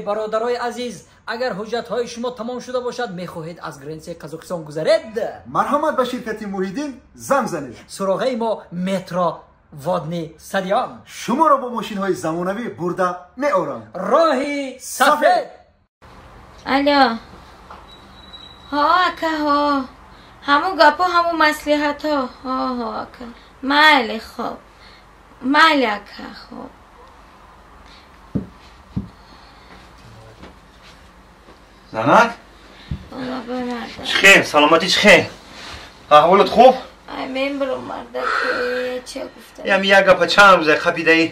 Бародарои азиз, агар ҳуҷҷатҳои шумо тамом шуда бошад, мехоҳед аз границаи Қазоқистон гузаред, марҳамат ба ширкати Муҳиддин занг занед. Суроғаи мо метро Водный стадион. Шуморо бо мошинҳои замонавӣ бурда меорам. Роҳи сафед. Алло. Ҳо, ака, ҳо. Ҳамун гапо, ҳамун маслиҳатҳо. Ҳо, ҳо, ака. Майли, хоб. Майли, ака, хоб. Занак? Чӣ хел? Саломатӣ чӣ хел? Аҳволат хуб? Ай, мембурам, мардак, чӣ гуфта? Ям як гапа чанд рӯза қапидаӣ.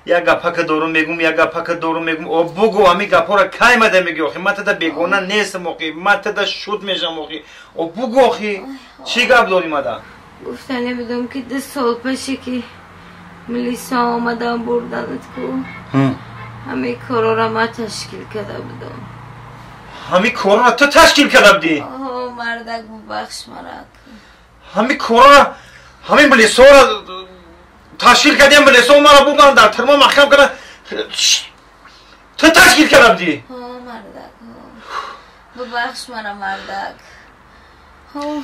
Як гапака дорум мегум, як гапака дорум мегум. О, бугу, ҳами гапҳоро кай мада мегӣ охи? Ман тада бегона нестам охи. Ман тада шуд мешам охи. О, бугу охи. Чӣ гап дорӣ мада? Гуфта намедонам ки 2 сол пеше ки милиса омадан бурданат ку. Ҳами корора ман ташкил карда будам. Ҳами корора ту ташкил карда будӣ? Оҳо, мардак, бубахш мара. Ҳами корора, ҳами милисаро ташкил кардем, милисо мара бурдан дар тирмо маҳкам кардан. Ту ташкил карда будӣ? Ҳо, мардак, ҳо. Бубахш мара, мардак. Ҳо,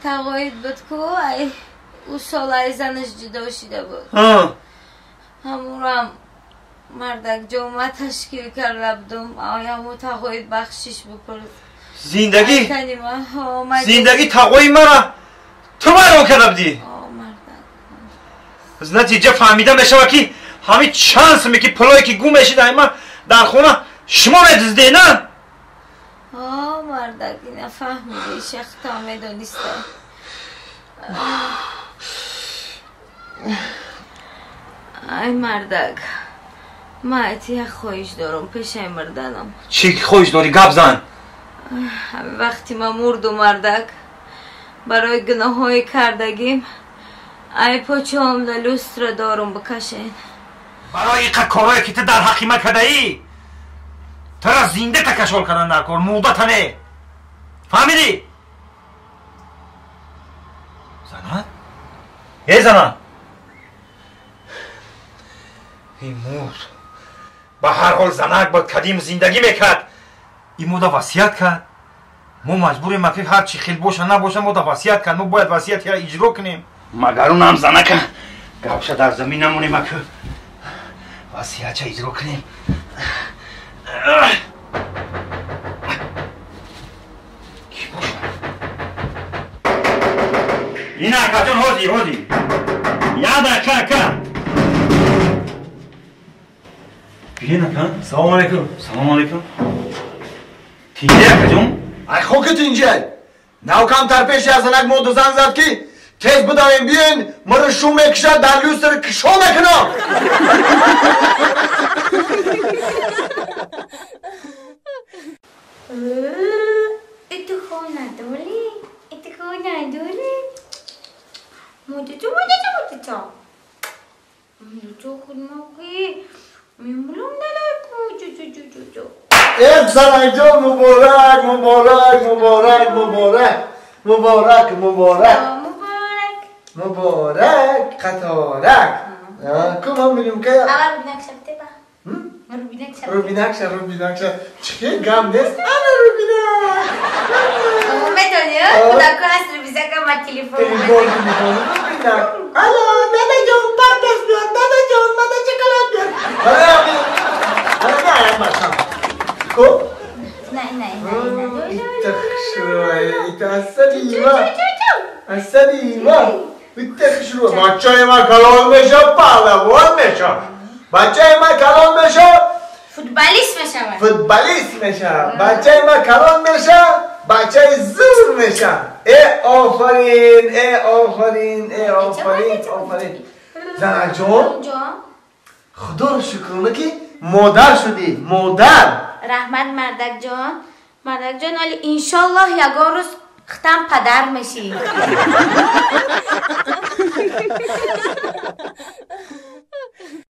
тағоид буд ку, ай ӯ сол ай занаш ҷудо шида буд. Ҳамурам мардак ҷома ташкил карда будум. Ай ҳаму тағоид бахшиш бипурс. Зиндагӣ? Зиндагӣ тағои мара ту вайрон карда будӣ? Аз натиҷа фаҳмида мешавад ки ҳамин чанд суме ки пулое ки гум мешид ай ман дар хона шумо медуздед, на? Ҳо, мардак, ина фаҳмидӣ, шахта медониста. Ай мардак, ман айти як хоҳиш дорам пешаи мурданам. Чӣ хоҳиш дорӣ? Гап зан. Ҳамин вақти ман мурду, мардак, барои гуноҳҳои кардагим ай почаам да люстра дорум бикашен. Барои иқа корое ки ту дар ҳаққи ман кардаӣ, тура зинда такашол кардан дар кор, мурдата не. Фаҳмидӣ? Зана? Э, зана? Ин мурд. Ба ҳар ҳол занак буд, кадим зиндагӣ мекард. Ин мода васият кард. Мо маҷбурем ки ҳар чӣ хел боша набоша мода васият кард. Мо бояд васиятро иҷро кунем. Магар унам занака гапша дар замин намонем, аку васиятша иҷро кунем. Ки боша? Ина акаҷон, ҳозир, ҳозир. Як дақиқа, ака. Биен, ака. Салом алейкум. Салом алейкум. Тинҷа, акаҷон? Ай хоки тинҷай. Навкамтар пеши аз занак моду занг зад ки тез бидавем биёен, маро шум мекушад, дар люстр кишо мекунам. Это хона доли, это хона доли. Мудачу, мудачу, мудачу. Мудачу худмаки. Мемблум далайку, чу чу чу чу чу. Э, занакҷон, муборак, муборак, муборак, муборак, муборак, муборак. Муборак, қаторак. Ку ман бинем ка. Аввал рубинак шабтеба. Рубинак шаб. Рубинак ша, рубинак ша. Чӣ гам нест? Ана рубинак. Медонӣ, кӯдако аз рубизака ма телефон. Телефон, телефон, рубинак. Алло, дадаҷон, памперс биёр, дадаҷон, мана шоколад биёр. Ана, ана, ана, бачам. Ку? Не, не, не, не. Ита хушрӯй, ита асалима. Асалима. Бачаи ман калон меша, паҳлавон меша. Бачаи ман калон меша, футболист мешавад. Футболист меша. Бачаи ман калон меша, бачаи зур меша. Э, офарин, э, офарин, э, офарин, офарин. Занаҷон, худоро шукрона ки модар шудӣ, модар. Раҳмат, мардакҷон. Мардакҷон, оли иншоллоҳ ягон рӯз хитам падар мешӣ.